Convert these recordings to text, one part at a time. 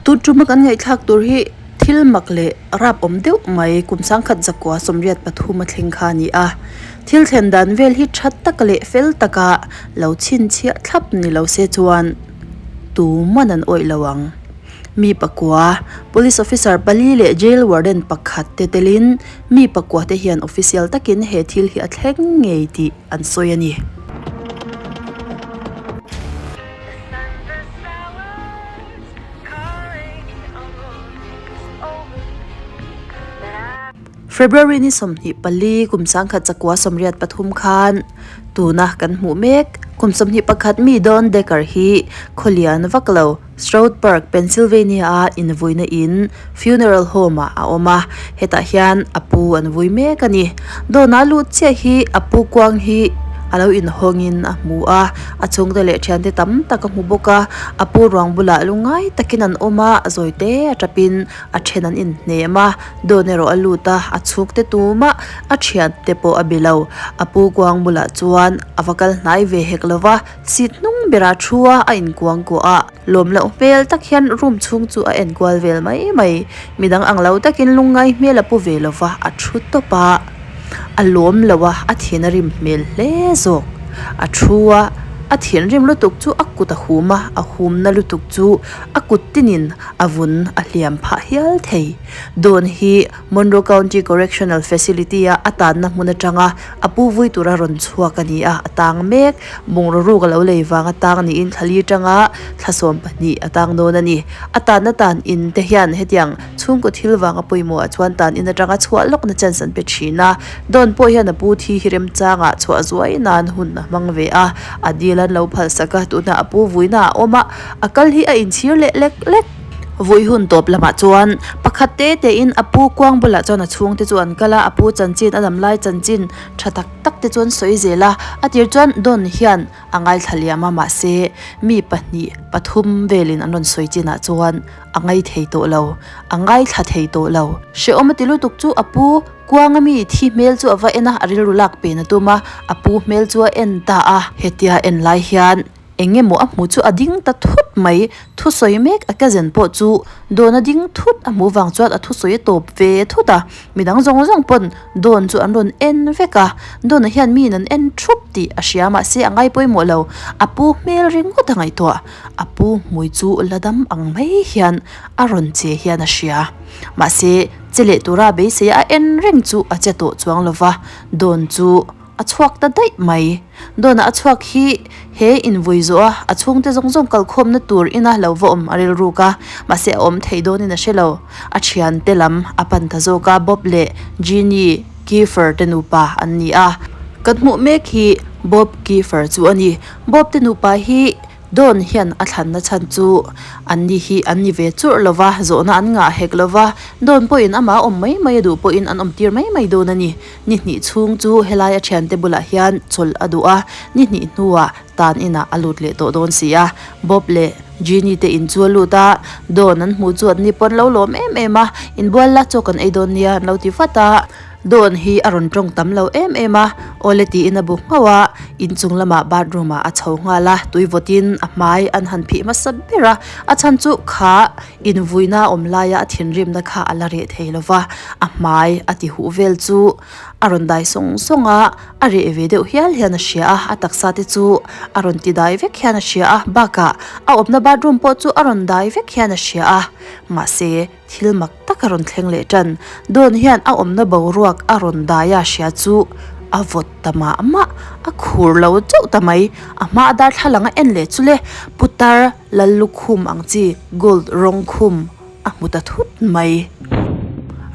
Tun tuma kan ngaihthlak tur hi thil mak leh rap awm deuh mai kum sangkhat zakua 83 a thleng kha a ni a. Thil thlen dan vel hi tha tak leh fel taka lo chhinchhiah thlap ni lo se chuan tuman an awih lo ang. Mi pakua, Police Officer pali leh Jail Warden pakhat te telin mi pakua te hian official takin he thil hi a thleng ngei tih an sawi a ni. February ni 24 kum sangkhat chakua 83 khan tuna kan hmuh mek kum 21 mi Don Decker hi khawlian vak lo Stroudsburg, Pennsylvania-a invuina in funeral home-ah a awm a, hetah hian a pu an vui mek a ni. Dawn-a lut chiah hi a pu kuang hi a lo inhawngin a hmu a, a chhungte leh thiante tam tak a hmu bawk a, a pu ruang bulah lungngai takin an awm a, a zawi te a tapin a then an inhnem a, dawn erawh a lut a, a chhungte tumah a thiante pawh a be lo. A pu kuang bulah chuan a va kal hnai ve hek lo va. Seat hnung berah thu a a inkuang kuah a, lawm loh hmel tak hian room chhung chu a enkual vel mai mai. Midang ang lo takin lungngai hmel a pu ve lo va, a thu tawp a, a lawm lo a, a thin a rim hmel hle zawk. A thu a, a thinrim lutuk chu a kut a hum a, a humna lutuk chu a kut tinin a vun a hliam phah hial thei. Dawn hi Monroe County Correctional Facility-a a tanna hmun atanga a pu vui tura rawn chhuak a ni a, a tang mek. Bungraw ruk a lo lei vang a tang niin thla li atanga thla 12 a tang dawn a ni. A tanna tan in te hian hetiang chhungkaw thil vanga pawimawh ah chuan tan in atanga chhuah lawkna chance an pe thin a. Dawn pawh hian a pu thi hi remchangah chhuah zuai nan hun a hmang ve a, a dil an lo phalsak a, tunah a pu vuina a awm a, a kal hi a inchhir leh lek lek. Vui hun tawp lamah chuan pakhat te tein a pu kuang bulah chuan a chhungte chu an kal a, a pu chanchin a dam lai chanchin tha tak tak te chuan sawi zel a, a tir chuan Don hian a ngaithla liam a mahse mi pahnih pathum velin an rawn sawi chinah chuan a ngai thei tawh lo, a ngaithla thei tawh lo. Hrehawm a ti lutuk chu a pu kuanga mi thi hmel chu a va en a, a rilru lak pen a tum a, a pu hmel chu a en ta a, hetia en lai hian Eng emaw a hmu chu a ding ta thut mai, thusawi mek a cousin pawh chu Dawn a ding thut a hmuh vang chuan a thusawi a tawp ve thut a, midang zawng zawng pawn Dawn chu an rawn en vek a, Dawn-a hian miin an en thup tih a hria mahse a ngai pawimawh lo, a pu hmel ringawt a ngaihtuah, a pu hmui chu la dam ang mai hian a rawn che hian a hria, mahse che leh tura beisei a en reng chu a che tawh chuang lova, Dawn chu. A chhuak ta daih mai. Dawnah a chhuak hi he invui zawh a, a chhungte zawng zawng kalkhawmna tur ina lo va awm a rilruk a, mahse a awm thei dawnin a hre lo. A thiante lam a pan ta zawk a, Bob leh Jeannie Kiefer te nupa an ni a. Kan hmuh mek hi Bob Kiefer chu a ni. Bob te nupa hi Dawn hian a thlanna chhan chu an ni hi an ni ve churh lo va, zawhna an ngah hek lo va, Dawn pawhin amah awm mai mai a duh pawhin an awm tir mai mai dawn a ni. Ni hnih chhung chu helai a thiante bulah hian chawlh a duh a, ni hnih hnuah tan inah a lut leh tawh dawn si a. Bob leh Jeannie te in chu a lut a, Dawn an hmuh chu an ni pawn lo lawm em em a, Inbual la chaw kan ei dawn nia an lo ti vat a. Dawn hi a rawn tawng tam lo em em a, awle tiin a bu nghauh a, inchung lamah bathroom ah a chho nghal a, tui vawtin a hmai an han phih hmasa ber a, a chhan chu kha invuina awm laia a thinrimna kha a la reh thei lo va, a hmai a ti huh vel chu a rawn dai sawng sawng a, a reh ve deuh hial hian a hria a, a taksa te chu a rawn ti dai vek hian a hria a, bakah a awmna bathroom pawh chu a rawn dai vek hian a hria a, mahse. Thil mak tak a rawn thleng leh tan. Dawn hian a awmna boruak a rawn dai a hria chu a vawt ta mah mah, a khur lo chauh ta mai. A hma a darthlalang a en leh chu le, putar Lallukhum ang chi gold rawng khum a hmu ta thut mai.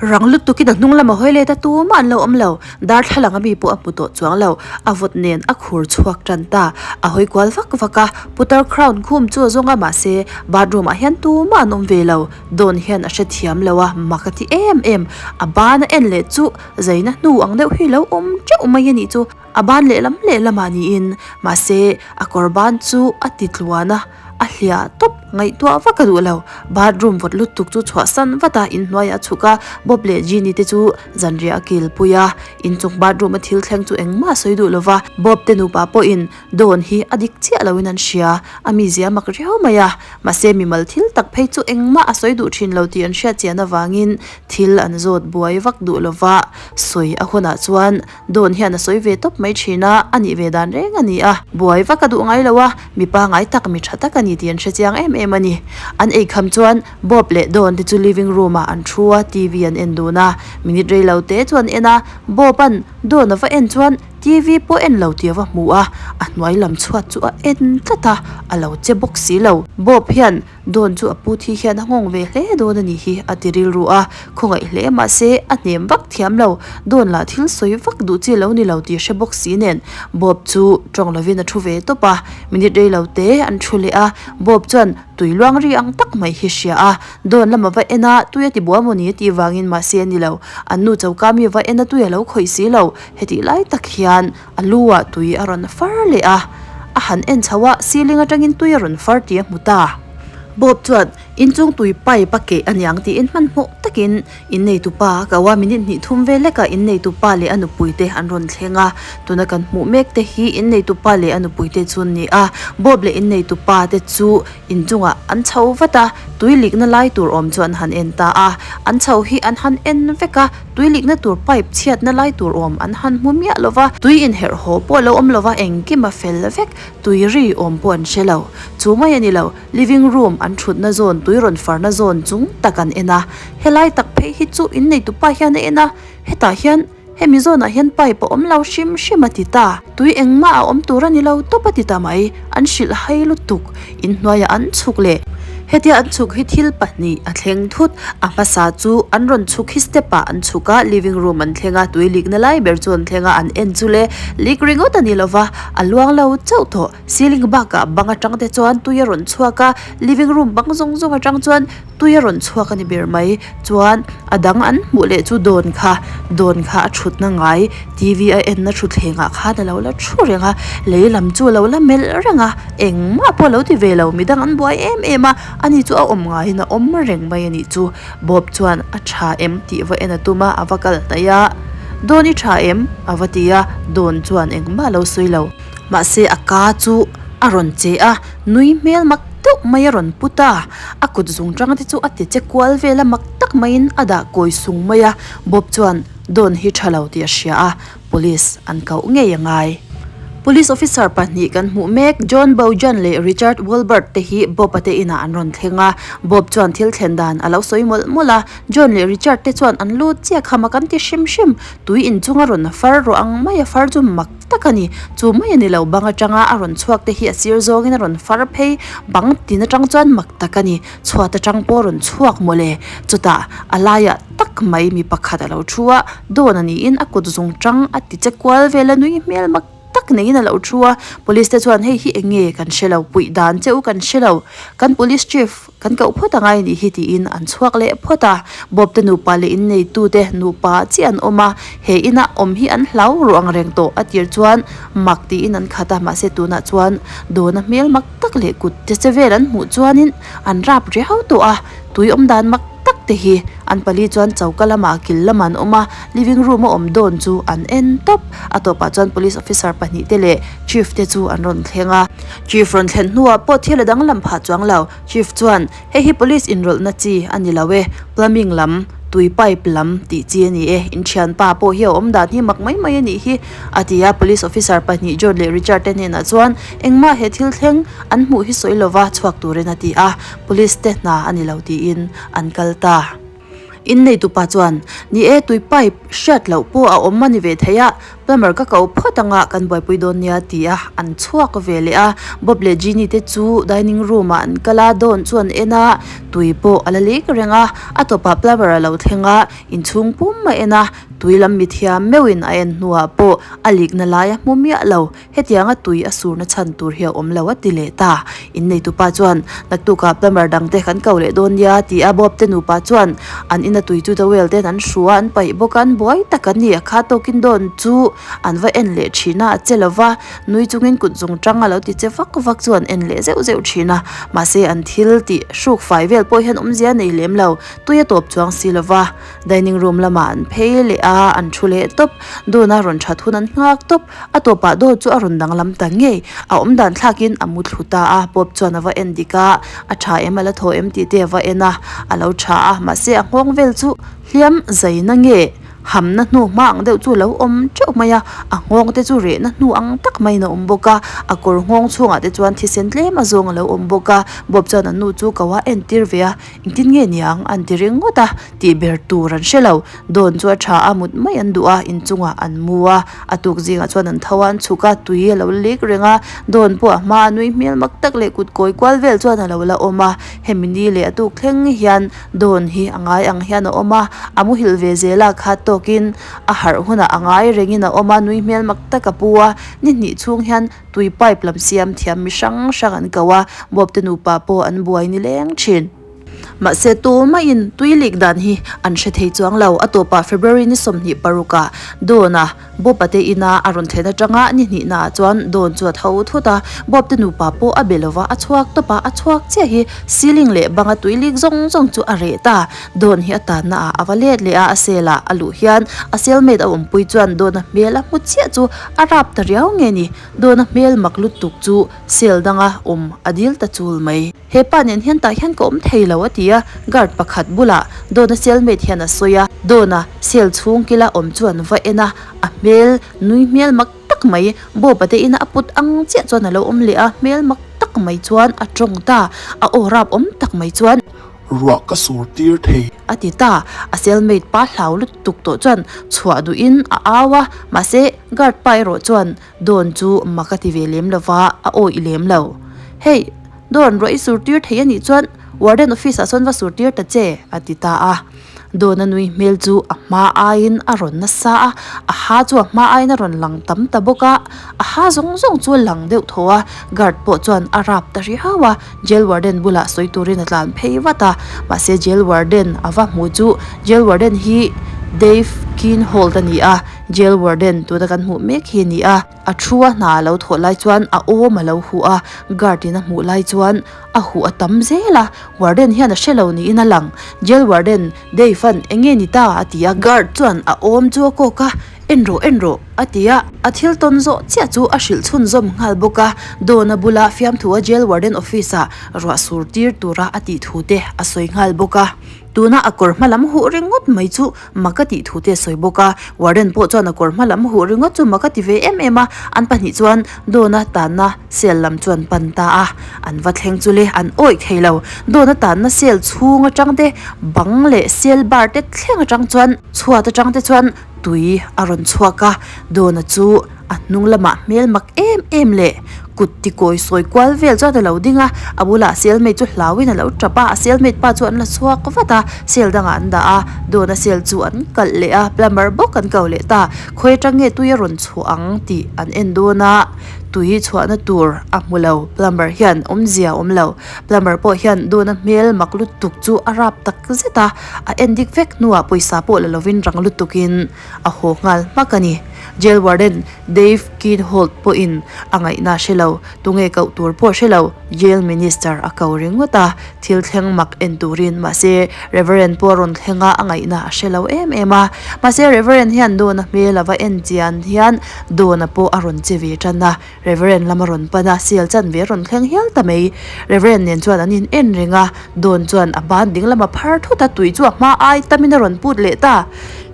Rang lutukin a hnung lam a hawi let a, tumah an lo awm lo. Darthlalang a mi pawh a hmu tawh chuang lo. A vawt nen a khur chhuak tan ta. A hawi kual vak vak a, putar crown khum chu a zawng a, mahse bathroom ah hian tumah an awm ve lo. Dawn hian a hrethiam lo a, mak a ti em em. A ban a en leh chu zaina hnu ang deuh hi lo awm teuh mai a nih chu. A ban lehlam lehlamah niin, mahse a kawr ban chu a ti tluan a. A hliah tawp, ngaihtuah vak a duh lo. Bathroom vawt lutuk chu chhuahsan vat a, inhnuaiah a chhuk a, Bob leh Jeannie te chu zanriah a kilpui a. Inchung bathroom a thil thleng chu engmah a sawi duh lo va, Bob te nupa pawhin Dawn hi a dik chiah loin an hria, a mizia mak riau mai a. Mahse mimal thil tak phei chu engmah a sawi duh thin lo tih an hriat chian avangin thil an zawt buai vak duh lo va, sawi a hunah chuan Dawn hian a sawi ve tawp mai thin a, a nih ve dan reng a ni a. Buai vak a duh ngai lo a, mi pangai tak, mi tha tak a ni tih an hre chiang em em a ni. An eikham chuan Bob leh Dawn te chu living room ah an thu a, TV an en dun a. Minute rei lo te chu an en a, Bob an Dawn a va en chuan TV pawh en lo tih a va hmu a, a hnuai lam chhuat chu a en tlat a, a lo che bawk si lo. Bob hian Dawn chu a pu thi hian a nghawng ve hle dawn a nih hi a ti rilru a, khawngaih hle mahse a hnem vak thiam lo, Dawn lah thil sawi vak duh chi lo ni lo tih hre bawk si nen Bob chu tawng lovin a thu ve tawp a, minute rei lo te an thu leh a, Bob chuan tui luang ri ang tak mai hi hria a, Dawn lama va en a tui a ti bua maw ni a tih vangin mahse a ni lo, an nu choka mi va en a tui a lo khawih si lo, hetih lai tak hian A lu ah tui a rawn far leh a, a han en chho a, ceiling atangin tui a rawn far tih a hmu ta. Bob chuan inchung tui pipe a keh a niang tiin hmanhmawh takin inneitu pa a ko a, minute hnih thum vel lekah inneitu pa leh a nupui te an rawn thleng a, tuna kan hmuh mek te hi inneitu pa leh a nupui te chu an ni a, Bob leh inneitu pa te chu inchungah an chho vat a, tui likna lai tur awm chu an han en ta a, an chho hi an han en vek a. Tui likna tur pipe chhiatna lai tur awm an han hmu miah lo va, tui inherh haw pawh a lo awm lo va, engkim a fel vek, tui ri awm pawh an hre lo. Chu mai a ni lo, living room an thutna zawn tui rawn farna zawn chung tak an en a, helai tak phei hi chu inneitu pa hian a en a, hetah hian hemi zawnah hian pipe a awm lo hrim hrim a ti ta, tui engmah a awm tur a ni lo tawp a ti ta mai, an hrilh hai lutuk, inhnuaiah an chhuk leh. Hetia an chhuk hi thil pahnih a thleng thut. A hmasa chu an rawn chhuk hi step ah an chhuk a, living room an thleng a, tui likna lai ber chu an thleng a, an en chu le lik ringawt a ni lo va, a luang lo chauh tawh. Ceiling bakah bang atang te chuan tui a rawn chhuak a, living room bang zawng zawng atang chuan tui a rawn chhuak a ni ber mai. Chuan a dang an hmuh leh chu dawn kha, dawn kha a thutna ngai T_V a enna thutthleng ah khan a lo la thu reng a, lei lam chu a lo la melh reng a, engmah pawh a lo ti ve lo, midang an buai em em a, ani chu a awm ngaiin a awm reng mai a nih chu. Bob chuan a tha em tih va en a tum a, a va kal hnaih a, Dawn i tha em? a va ti a, Dawn chuan engmah a lo sawi lo. Mahse a ka chu a rawn che a, nui hmel mak deuh mai a rawn put a, a kut zung tang te chu a ti che kual vel a mak tak maiin a dah kawi sung mai a, Bob chuan Dawn hi tha lo tih a hria a, Police an koh ngei a ngai. Police officer pahnih kan hmuh mek, John Bojan leh Richard Wolbert te hi Bob-a te inah an rawn thleng a, Bob chuan thil thlen dan a lo sawi mawlh mawlh a, John leh Richard te chuan an lut chiah kham a kan ti hrim hrim, tui inchung a rawn far rawh ang mai a, far chu mak tak a ni, chu mai a ni lo, bang atanga a rawn chhuak te hi a sir zawngin a rawn far phei, bang tin atang chuan mak tak a ni. Chhuat atang pawh rawn chhuak mawle. Chutah a laiah tak mai mi pakhat a lo thu a, dawn a niin a kut zung tang a ti che kual vel a nui hmel mak tak neiin a lo thu a. Police te chuan hei hi eng nge kan hre lo, puih dan che u kan hre lo, kan police chief kan koh phawt angai a nih hi tiin an chhuak leh phawt a. Bob te nupa leh inneitu te nupa chiah an awm a, he ina awm hi an hlau ruh ang reng tawh a tir chuan mak tiin an khat a, mahse tunah chuan dawna hmel mak tak leh kut che che vel an hmuh chuanin an rap riau tawh a, tui awm dan mak tak te hi an pali chuan choka lamah kil lamah an awm a, living room a awm dawn chu an en tawp. A tawpah chuan police officer pahnih te leh chief te chu an rawn thleng a, chief rawn thlen hnuah pawh thil a danglam phah chuang lo, chief chuan Hei hi police inrawlhna chi a ni lo e, plumbing lam, tui pipe lam tih chi a ni e, inthianpa pawh hi a awm dan hi mak mai mai a nih hi, a ti a. Police officer pahnih John leh Richard te hnenah chuan engmah he thil thleng an hmuh hi sawi lova chhuak turin a ti a, police te hna a ni lo tiin an kal ta. Inneitupa chuan, Ni e, tui pipe hriat loh pawh a awm a ni ve thei a, Plumber ka ko phawt anga kan buaipui dawn nia ti a, an chhuak ve leh a. Bob leh Jeannie te chu dining room ah an kal a, Dawn chu an en a, tui pawh a la lek reng a. A tawpah plumber a lo thleng a, inchhung pum a en a, Tui lam mithiam meuhin a en hnuah pawh a likna lai a hmu miah lo. Hetianga tui a surna chhan tur hi a awm lo a ti leh ta. Inneitupa chuan, Naktukah plumber dangte kan ko leh dawn nia ti a Bob te nupa chuan an ina tui chu towel ten an hru a, an paih bawk a, an buai tak an ni. A kha tawkin dawn chu an va en leh thin a, a che lo va, nui chungin kut zung tang a lo ti che vak vak chu an en leh zeuh zeuh thin a. Mahse an thil tih hruk fai vel pawh hian awmzia nei lem lo, tui a tawp chuang si lo va. Dining room lamah an phei leh a, an thu leh tawp. Dawna rawn that hun an nghak tawp. A tawpah dawt chu a rawn danglam ta ngei. A awm dan thlakin a mu thlu ta a, Bob chuan a va en dik a, a tha em a la thaw em tih te a va en a, a lo tha a, mahse a nghawng vel chu hliam zaina nge hamna hnu hma ang deuh chu a lo awm teuh mai a, a nghawng te chu rehna hnu ang tak maiin a awm bawk a, a kawr nghawng chhungah te chuan thisen tlem a zawng a lo awm bawk a, Bob chuan a nu chu ko a entir ve a, Engtin nge niang an ti ringawt a, tih ber tur an hre lo. Dawn chu a tha a, mut mai an duh a, inchungah an mu a. A tuk zingah chuan an tho a, an chhuk a, tui a lo lik reng a. Dawn pawh a hma a nui hmel mak tak leh kut kawi kual vel chuan a lo la awm a. Hemi ni leh a tuk thleng hian Dawn hi a ngai ang hian a awm a, a muhilh ve zel a, khat tawkin a harh hunah a ngai rengin a awm a, nui hmel mak tak a pu a. Ni hnih chhung hian Tui pipe lam siam thiam mi hrang hrang an ko a, Bob te nupa pawh an buai ni leng thin. Mahse tumaiin tui lik dan hi an hre thei chuang lo. A tawpah February ni 26 ah Dawn a Bob-a te ina a rawn thlen atanga ni hnihna ah chuan Dawn chu a tho thut a, Bob te nupa pawh a be lova a chhuak tawp a, a chhuak chiah hi ceiling leh banga tui lik zawng zawng chu a reh ta. Dawn hi a tanna ah a va let leh a, a cell ah a luh hian a cellmate a awmpui chuan Dawn a hmel a hmu chiah chu A rap ta riau nge ni? Dawna hmel mak lutuk chu cell danga awm a dil ta chul mai. He pa nen hian tah hian ka awm thei lo a ti a, guard pakhat bulah Dawna cellmate hian a sawi a. Dawna cell chhung kila awm chu an va en a, a hmel nui hmel mak tak mai, Bob-a te ina a put ang chiah chuan a lo awm leh a, hmel mak tak mai chuan a tawng ta, a aw rap awm tak mai chuan. Ruah ka sur tir thei. A ti ta. A cellmate pa hlau lutuk tawh chuan chhuah duhin a au a, mahse guard pa erawh chuan Dawn chu mak a ti ve lem lo va, a awih lem lo. Hey, Dawn, ruah i sur tir thei a nih chuan warden office ah sawn va sur tir ta che, a ti ta a. Dawn a nui hmel chu a hma aiin a rawn nasa a, a ha chu a hma aiin a rawn lang tam ta bawk a, a ha zawng zawng chu a lang deuh thaw a, guard pawh chuan a rap ta riau a. Jail warden bulah sawi turin a tlan phei vat a, mahse jail warden a va hmu chu jail warden hi Dave Keenhold a ni a, jail warden tuna kan hmuh mek hi a ni a, a thu a hna a lo thawh lai chuan a awm a lo huh a, guard in a hmuh lai chuan a huh a tam zel a, warden hian a hre lo niin a lang, jail warden Dave an enge ni ta a ti a, guard chuan a awm chu a kawk a. En rawh, en rawh, a ti a. A thil tawn zawh chiah chu a hrilh chhunzawm nghal bawk a. Dawna bula fiamthu a jail warden office ah ruah sur tir tura a tih thu te a sawi nghal bawk a. Tuna a kawr hma lam huh ringawt mai chu mak a tih thu te a sawi bawk a. Warden pawh chuan a kawr hma lam huh ringawt chu mak a ti ve em em a. An pahnih chuan Dawna tanna cell lam chu an pan ta a. An va thleng chu le an awih thei lo. Dawna tanna cell chhung atang te bang leh cell bar te thleng atang chuan chhuat atang te chuan Tui a rawn chhuak a, Dawna chu a hnung lamah hmel mak em em leh kut ti kawi sawi kual vel chuan a lo ding a, a bulah cellmate chu hlauin a lo tap a, a cellmate pa chu an la chhuak vat a, cell dangah an dah a, Dawna cell chu an kalh leh a, plumber bawk an ko leh ta, khawi atang nge tui a rawn chhuah ang tih an en dawn a, tui chhuahna tur a hmu lo, plumber hian awmzia a awm lo, plumber pawh hian Dawna hmel mak lutuk chu a rap tak zet a. A en dik vek hnuah pawisa pawh la lovin rang lutukin a haw nghal hmak a ni. Jail warden Dave Keenholt pawhin a ngaihna hre lo, tunge koh tur pawh hre lo, jail minister a ko ringawt a, thil thleng mak en turin. Mahse, Reverend pawh a rawn thleng a, a ngaihna a hre lo em em a. Mahse, Reverend hian Dawn-a hmel a va en chian hian Dawn-a pawh a rawn che ve tan a. Reverend lam a rawn pan a, sial chanve a rawn thleng hial ta mai. Reverend nen chuan an in en reng a, Dawn chuan a ban ding lam a phar thut a, tui chu a hma ai tamin a rawn put leh ta.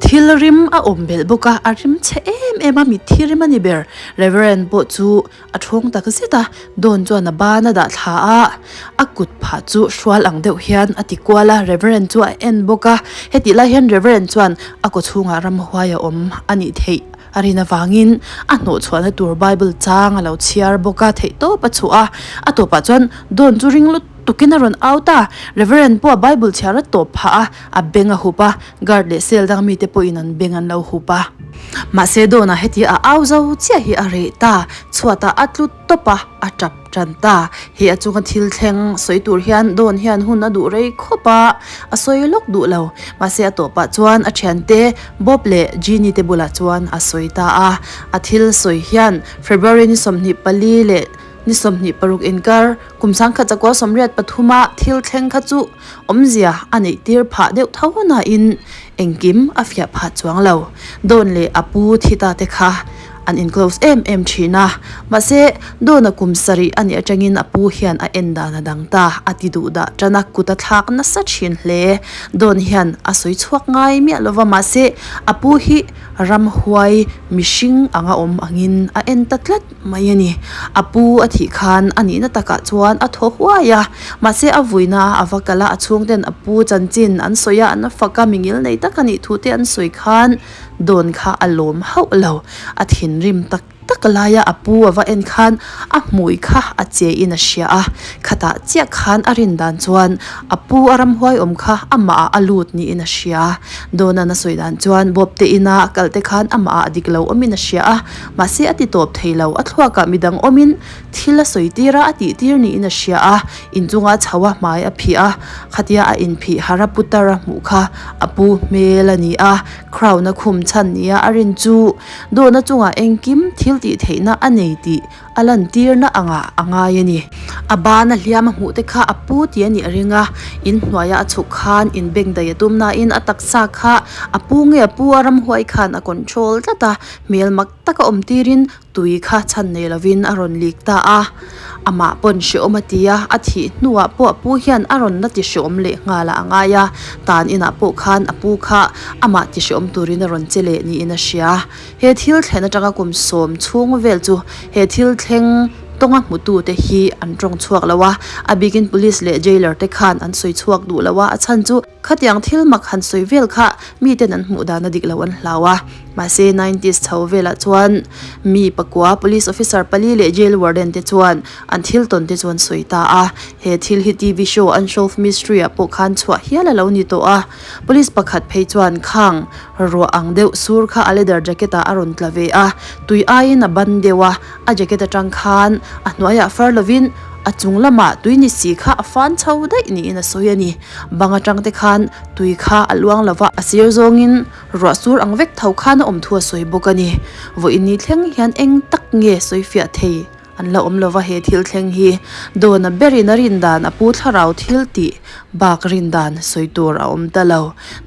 Thil rim a awm belh bawk a, a rim chhe em em a, mitthi rim a ni ber. Reverend pawh chu a thawng tak zet a, Dawn chuan a ban a dah thla a, a kut phah chu hrual ang deuh hian a ti kual a, Reverend chu a en bawk a. Hetih lai hian Reverend chuan a kawchhungah ramhuai a awm a nih theih. A rin avangin a hnawhchhuahna tur Bible chang a lo chhiar bawk a, theihtawp a chhuah a. A tawpah chuan Dawn chu ring lut lutukin a rawn au ta. Reverend pawh a Bible chhiar a tawp phah a, a beng a hup a, guard leh cell dang mite pawhin an beng an lo hup a. Mahse Dawn-a heti a au zo chiah hi a reh ta, chhuatah a tlu tawp a, a tap tan ta. He a chunga thil thleng sawi tur hian Dawn hian hun a duh rei khawp a, a sawi lawk duh lo. Mahse a tawpah chuan a thiante Bob leh Jeannie te bulah chuan a sawi ta a. A thil sawi hian February ni 24 leh ni 26 inkar kum 1983 a thil thleng kha chu awmzia a neih tir phah deuh tho nain engkim a fiah phah chuang lo. Dawn leh a pu thi ta te kha an in close em em thin a, mahse Dawn-a kum sarih a nih atangin a pu hian a en dan a dang ta a ti duh dah tan a, kut a thlak nasa thin hle. Dawn hian a sawi chhuak ngai miah lova mahse a pu hi ramhuai mihring anga awm angin a en ta tlat mai a ni. A pu a thih khan a nihna takah chuan a thaw huai a, mahse a vuina a va kal a, a chhungten a pu chanchin an sawi a, an fak a, mingil nei tak a nih thu te an sawi khan Dawn kha a lawm hauh lo. A thinrim tak tak laia a pu a va en khan a hmui kha a che in a hria a, khatah chiah khan a rin dan chuan a pu a ramhuai awm kha amah ah a lut niin a hria. Dawnan a sawi dan chuan Bob te ina a kal te khan amah ah dik lo awmin a hria a, mahse a ti tawp thei lo, a thluakah midang awmin thil a sawi tir a, a tih tir niin a hria a, inchunga chho a hmai a phih a, khatia a inphih har a putar a hmuh kha a pu hmel a ni a, crown a khum chhan nia a rin chu dawhna chungah engkim thil tih theihna a nei tih a lantirna angah a ngai a ni. A bana hliam a hmuh te kha a pu tih a nih a ring a, inhnuaia a chhuk khan inbengdaih a tum nain a taksa kha a pu nge a pu a ramhuai khan a control tlat a, hmel mak taka awm tirin Tui kha chhan nei lovin a rawn lik ta a, amah pawn hreawm a ti a, a thih hnuah pawh a pu hian a rawn la ti hreawm leh nghal a ngai a, tan inah pawh khan a pu kha amah ti hreawm turin a rawn che leh niin a hria. He thil thlen atanga kum sawm chhung vel chu he thil thleng tawnga hmutute hi an tawng chhuak lo a, a bikin police leh jailer te khan an sawi chhuak duh lo a, a chhan chu Khatiang thil mak han sawi vel kha miten an hmuh dan a dik lo an hlau a, mahse nineties chho velah chuan mi pakua police officer pali leh jail warden te chuan an thil tawn te chu an sawi ta a, he thil hi TV show Unsolved Mystery ah pawh khan chhuah hial a lo ni tawh a, police pakhat phei chuan khang ruah ang deuh sur kha a leather jacket ah a rawn tla ve a, tui aiin a ban deuh a, a jacket atang khan a hnuaiah far lovin a chung lamah tui ni si kha a fan chho daih niin a sawi a ni. Bang atang te khan tui kha a luang lo va, a sir zawngin ruah sur ang vek tho khan a awm thu a sawi bawk a ni. Vawiin ni thleng hian eng tak nge sawi fiah thei an la awm lo va he thil thleng hi Dawna berin a rin dan a pu thlarau thil tih bak rin dan sawi tur a awm ta lo.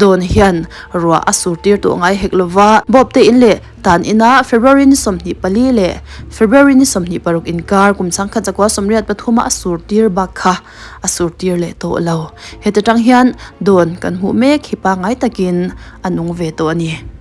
Dawn hian ruah a sur tir tawh ngai hek lo va, Bawp te in leh Tan ina February ni 24 leh February ni 26 inkar kum 1983 a a sur tir bak kha a sur tir leh tawh lo. Heta tang hian dawn kan hmuh mek hi pangngai takin a nung ve tawh a ni.